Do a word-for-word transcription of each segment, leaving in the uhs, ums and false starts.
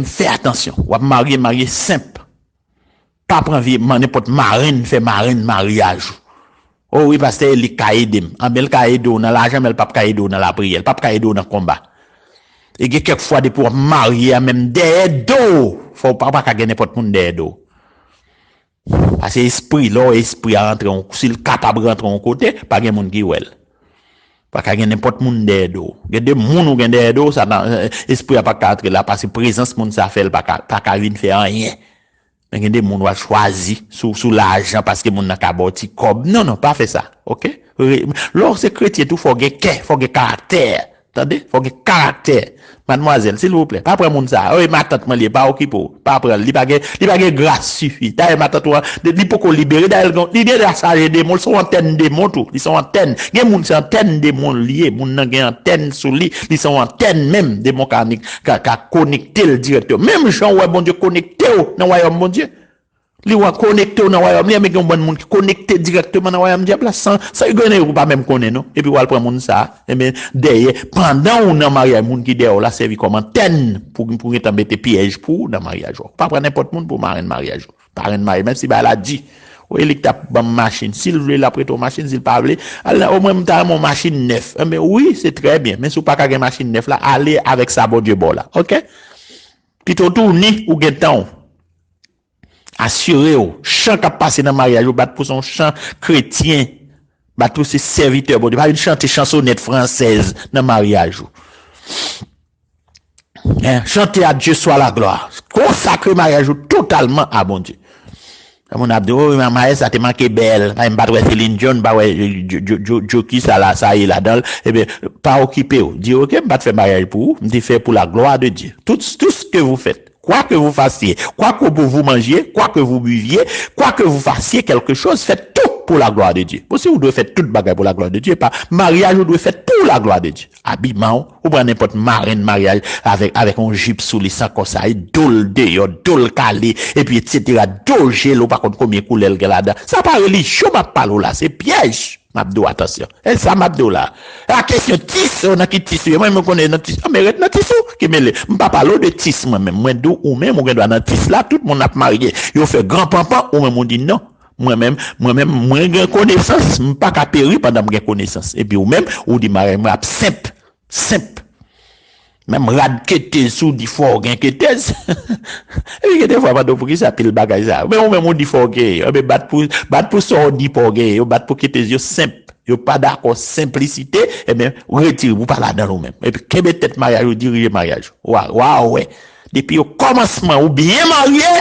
Fè atansyon. W ap marye, marye senp. Pa pran vye man nenpòt marenn fè marenn maryaj ou. O wi, pastè Eli ka ede m. Anben, l ka ede w nan lajan, men l p ap ka ede w nan lapriyè. L p ap ka ede w nan konba. E gen kèk fwa, depi w ap marye a, menm dèyè do w, fò w pa, pa ka gen nenpòt moun dèyè do w. Paske espri, lè w espri a rantre yon, si l kapab rantre yon kote, pa gen moun ki wè l. Pa ka gen nenpòt moun dèyè do w. Gen de moun ou gen dèyè do w, sa nan, eh, espri a pa ka antre la, paske prezans moun sa fè l pa ka, pa ka vin fè anyen. Men gen de moun w a chwazi sou, sou lajan paske moun nan ka ba w ti kòb. Non, non, pa fè sa, oke? Re- Lè w se kretyen tou, fò w gen kè, fò w gen karaktè. Tande? Fò w gen karaktè. Madmwazèl, silvouplè, pa pran moun sa a. Wi, matant mwen li ye, pa okipe w. Pa pran l. Li pa gen, li pa gen gras sifi. Dayè, matant ou an, li poko libere. Dayè, li gen, li deja chaje demon. Li se yon antèn demon tou. Li se yon antèn. Gen moun, se antèn demon li ye. Moun nan gen antèn sou li. Li se yon antèn menm. Demon ka, ka, ka konekte l dirèkteman. Menm jan w wè Bondye konekte w nan wayòm Bondye. Li wè konekte w nan wayòm li, men gen yon bann moun ki konekte dirèkteman nan wayòm dyab la, san, san gen ou pa menm konnen non. Epi w al pran moun sa, enben, dèyè, pandan ou nan maryaj, moun ki dèyè w la sèvi kòm antèn pou, pou gentan mete pyèj pou ou nan maryaj ou. Pa pran nenpòt moun pou marenn maryaj ou. Parenn maryaj, menm si bagay la di. Wi, li k t ap ban m machin. Si l vle, l ap rete w machin. Si l pa vle, al nan, o mwen, m ta renmen yon machin nèf. Enben, wi, se trè byen. Men si w pa ka gen machin nèf la, ale avèk sa Bondye ba w la. Oke? Pito w tounen, ou gen tan w. Asire w, chan k ap pase nan maryaj ou, bat pou se yon chan kretyen, bat pou se sèvitè Bondye. Pa vin chante chansonèt fransèz nan maryaj ou. Hein, chante à Dieu soit la gloire. Konsakre maryaj ou totalman a Bondye. Yon moun ap di, oh, maryaj sa te manke bèl. M pa t wè Celine Dion, m pa wè Joki sa la, sa ye ladan l. Ebyen, pa okipe w. Di, ok, m pa t fè maryaj pou ou, m te fè pou la gloire de Dieu. Tout, tout ce que vous faites, quoi que vous fassiez, quoi que vous mangiez, quoi que vous buviez, quoi que vous fassiez quelque chose, faites tout pour la gloire de Dieu. Bon, si ou dwe fè tout bagay pou la gloire de Dieu, pa maryaj ou dwe fè pou la gloire de Dieu. Abiman w, ou pran nenpòt marenn maryaj avèk, avèk yon jip sou li san kò sa, e do l deyò, do l kale, epi etsetera, do jel, ou pa konn konbyen koulè l gen ladan. Sa pa relijyon m ap pale w la, se pyèj. M ap di w atansyon. E sa m ap di w la. A kesyon tis, ou nan ki tis ou ye? Mwen, mwen konnen nan tis. A, men ret nan tis ou ki mele. M pa pale w de tis mwen menm. Mwen di w ou menm, ou gen dwa nan tis la, tout moun ap marye. Yo fè gran panpan, ou menm ou di non. Mwen menm, mwen menm, mwen gen konesans, m pa ka peri pandan m gen konesans. Epi ou menm, ou di maryaj mwen ap senp. Senp. Menm rad ketez, si w di fò w gen ketez. Epi gen de fwa, m ap di w, poukisa pil bagay sa? Men ou menm ou di fò w gen. Enben, bat pou, bat pou sa w di fò w gen. Yo bat pou ketez yo senp. Yo pa dakò senplisite, enben, retire, ou pa ladan l ou menm. Epi kenbe tèt maryaj ou, dirije maryaj ou. Wa, wa, wè. Depi yo kòmansman ou byen marye,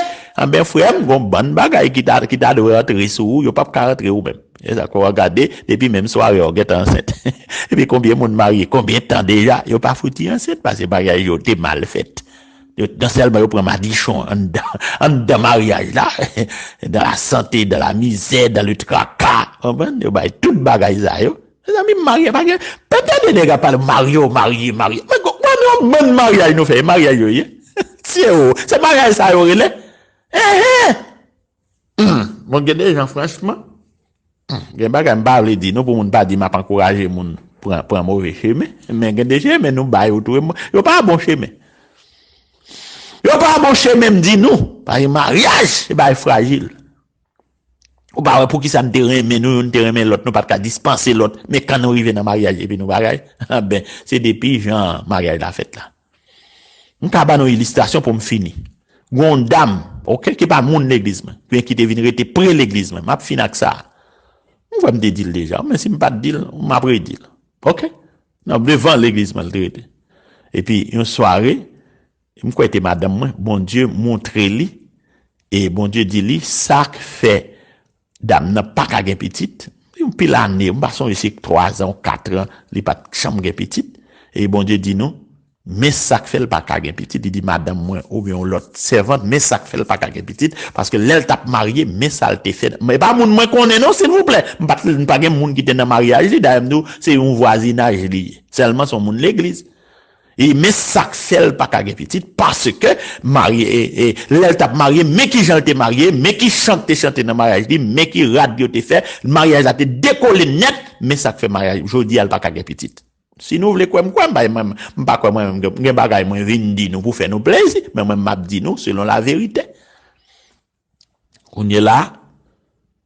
enben, frè m, gon bann bagay ki ta, ki ta dwe rantre sou ou, yo p ap ka rantre ou menm. E sa ke w ap gade, depi menm sware a w gentan ansent. Epi konbyen moun marye, konbyen tan deja, yo pa fouti ansent, paske maryaj yo te mal fèt. Yo, non sèlman yo pran madichon anndan, anndan maryaj la, dans la santé, dans la misère, dans le tracas, konprann? Yo bay tout bagay sa yo. Mezanmi, m marye, pa gen, pa tande nèg ap pale marye, w marye, marye. Men, gwo, gwo, yon bann maryaj nou fè, e maryaj yo ye. Tye o, se maryaj sa yo rele. Enhen! Hmm, bon, gen de jan, franchman, hmm, gen bagay m pa vle di nou pou moun pa di m ap ankouraje moun pran, pran move chemen, men gen de chemen nou bay ou tou, yo pa bon chemen. Yo pa bon chemen, m di nou, paske maryaj, se bagay frajil. Ou pa wè poukisa n te renmen nou, youn te renmen lòt, nou pa t ka dispanse lòt, men kan nou rive nan maryaj, epi nou bagay, ben, se depi jan maryaj la fèt la. M ka ba nou ilistrasyon pou m fini. Gon dam, oke, ki pa moun legliz mwen, men ki te vin rete pre legliz mwen. M ap fin ak sa. M kwè m te di l deja, men si m pa t di l, m ap redi l. Oke? Nan devan legliz mwen, l te rete. Epi, yon sware, m kwè te madanm mwen, Bondye montre li, e Bondye di li, sa k fè dam nan pa ka gen pitit. Yon pil ane, m pa sonje si twa zan ou kat an, li pa t janm gen pitit. E Bondye di nou, men sa k fè l pa ka gen pitit. Li di madanm mwen, oubyen yon lòt sèvant, men sa k fè l pa ka gen pitit. Paske lè l t ap marye, men sa l te fè. E pa moun mwen konnen non, silvouplè. M pa t, m pa gen moun ki te nan maryaj li, dayè m di w, se yon vwazinaj li ye. Sèlman se yon moun legliz. E men sa k fè l pa ka gen pitit, paske marye, e, e, lè l t ap marye, men ki jan l te marye, men ki chan k te chante nan maryaj li, men ki rad yo te fè, maryaj la te dekole nèt, men sa k fè maryaj, jodi a l pa ka gen pitit. Si nou vle kwè m, kwè m, bay mwen, m pa kwè mwen menm gen, gen bagay mwen vin di nou pou fè nou plezi, men mwen m ap di nou selon laverite. Kounye la,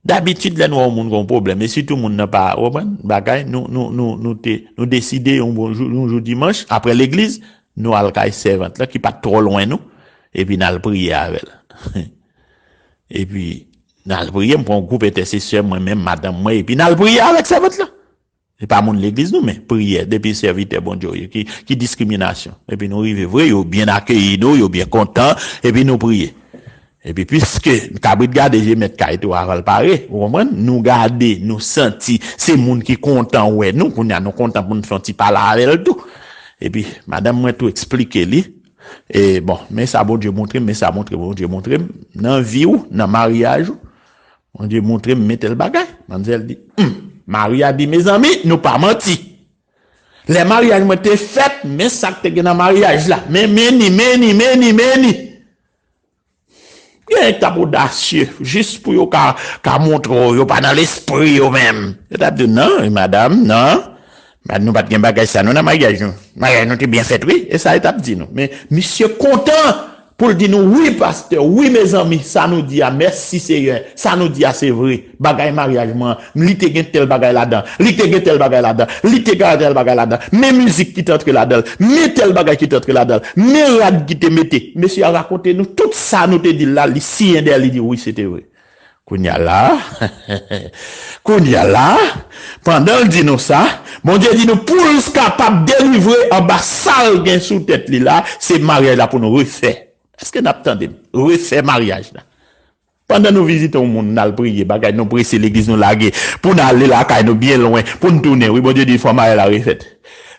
dabitid lè n wè yon moun gen yon pwoblèm, e sitou moun nan pa, w konprann, bagay, nou, nou, nou, nou te, nou deside yon bon jou, yon jou dimanch, apre legliz, nou al kay sèvant lan ki pa t twò lwen nou, epi n al priye avè l. Epi, n al priye, m pran yon gwoup entèsesè, mwen menm, madanm mwen, epi n al priye avèk sèvant lan. Se pa moun legliz nou, men priyè, depi sèvitè Bondye w ye, ki, ki diskriminasyon. Epi nou rive vre, yo byen akeyi nou, yo byen kontan, epi nou priye. Epi piske kabrit gade je mèt kay tou avan l pare, ou konprann? Nou gade, nou santi, se moun ki kontan wè nou, kounye a nou kontan pou n fè yon ti pale avè l tou. Epi madanm mwen tou eksplike li, e bon, men sa Bondye montre m, men sa montre Bondye montre m, nan vi w, nan maryaj ou, Bondye montre m men tèl bagay. Manzèl di, hmm. Maria di, mezanmi, nou pa manti. Lè maryaj mwen te fèt, men sa k te gen nan maryaj la. Men, men ni, men ni, men ni, men ni. Gen k t ap odasye, jis pou yo ka, ka montre w, yo pa nan lespri yo menm. Yo t ap di, non, madanm, non. Mad-, nou pa t gen bagay sa, nou nan maryaj nou. Maryaj nou te byen fèt, wi. E sa yo t ap di nou. Men misye kontan pou l di nou, wi, pastè, wi, mezanmi, sa nou di a, mèsi, Seyè, sa nou di a, se vre. Bagay maryaj mwen an, li te gen tèl bagay ladan, li te gen tèl bagay ladan, li te gen tèl bagay ladan, men mizik ki te antre ladan l, men tèl bagay ki te antre ladan l, men rad ki te mete. Mesye a rakonte nou tout sa nou te di l la, li siyen dèyè, li di, wi, se te vre. Kounye a la, kounye a la, pandan l di nou sa, Bondye di nou pou l kapab delivre anba sa l gen sou tèt li la, se maryaj la pou nou refè. Èske n ap tande m? Refè maryaj la. Pandan nou vizite yon moun, n al priye, bagay nou prese, legliz nou lage, pou n ale lakay nou byen lwen, pou n tounen, wi, Bondye di fò maryaj la refèt.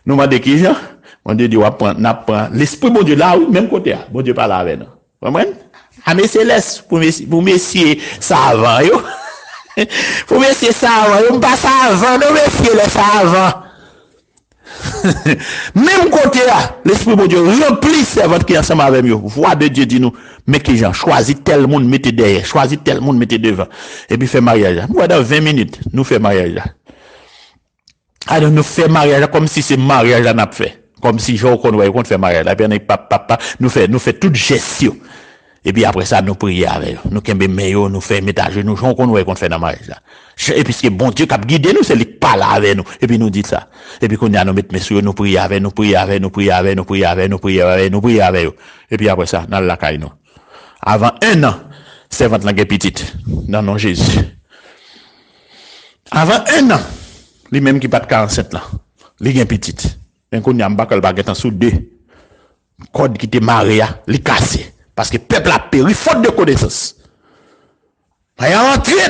Nou mande kijan? Bondye di w ap pran, n ap pran. Lespri Bondye la, wi, menm kote a. Bondye pale avè nou. Konprann? A mesye lès, pou mesye, pou mesye savan yo. Pou mesye savan yo, m pa savan non, mesye lè savan. Menm kote a, Lespri Bondye ranpli sèvant ki ansanm avè m yo. Vwa de Dye di nou, men kijan, chwazi tèl moun mete dèyè, chwazi tèl moun mete devan. Epi fè maryaj la. M wè nan ven minit, nou fè maryaj la. Alò, nou fè maryaj la kòmsi se maryaj la n ap fè. Kòmsi jan w konn wè yo konn fè maryaj la. Epi annik pap, pap, pap, nou fè, nou fè tout jès yo. Epi apre sa, nou priye avè yo. Nou kenbe men yo, nou fè met ajenou, jan w konn wè yo konn fè nan maryaj la. Jan, e piske Bondye k ap gide nou, se li k pale avè nou. Epi nou di sa. Epi kounye a, nou met men sou yo, nou priye avè, nou priye avè, nou priye avè, nou priye avè, nou priye avè, nou priye avè yo. Epi apre sa, n al lakay nou. Avan en an, sèvant lan gen pitit. Nan non Jezi. Avan en an, li menm ki pa t ka ansent lan, li gen pitit. Men kounye a, m pa kwè l pa gentan sou de. Kòd ki te mare a, li kase. Paske pèp la peri fòt de konesans. Mwen antre